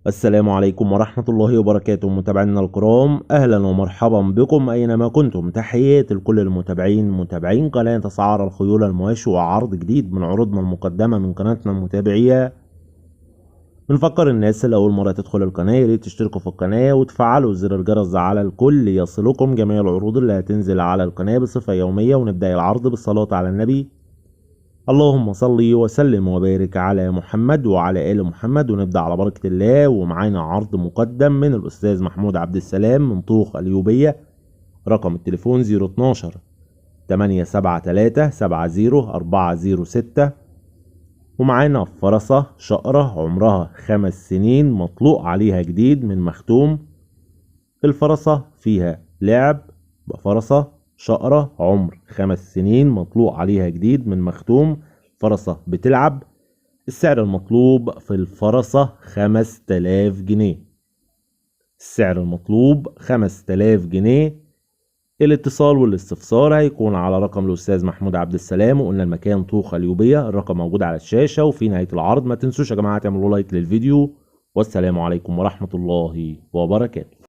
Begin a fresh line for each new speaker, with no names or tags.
السلام عليكم ورحمة الله وبركاته متابعينا الكرام، أهلا ومرحبا بكم أينما كنتم. تحياتي لكل المتابعين متابعين قناة أسعار الخيول المواشي، وعرض جديد من عروضنا المقدمة من قناتنا المتابعية. بنفكر الناس اللي أول مرة تدخل القناة يا ريت تشتركوا في القناة وتفعلوا زر الجرس على الكل ليصلكم جميع العروض اللي هتنزل على القناة بصفة يومية. ونبدأ العرض بالصلاة على النبي، اللهم صل وسلم وبارك على محمد وعلى آل محمد. ونبدأ على بركة الله، ومعانا عرض مقدم من الأستاذ محمود عبد السلام من طوخ اليوبية. رقم التليفون 012 873 70406. ومعانا فرسة شقرة عمرها 5 سنين مطلوق عليها جديد من مختوم. الفرسة فيها لعب، فرسة شقرة عمر 5 سنين مطلوق عليها جديد من مختوم، فرسة بتلعب. السعر المطلوب في الفرسة 5000 جنيه، السعر المطلوب 5000 جنيه. الاتصال والاستفسار هيكون على رقم الأستاذ محمود عبد السلام، وقلنا المكان طوخ اليوبية، الرقم موجود على الشاشة وفي نهاية العرض. ما تنسوش يا جماعة تعملوا لايك للفيديو، والسلام عليكم ورحمة الله وبركاته.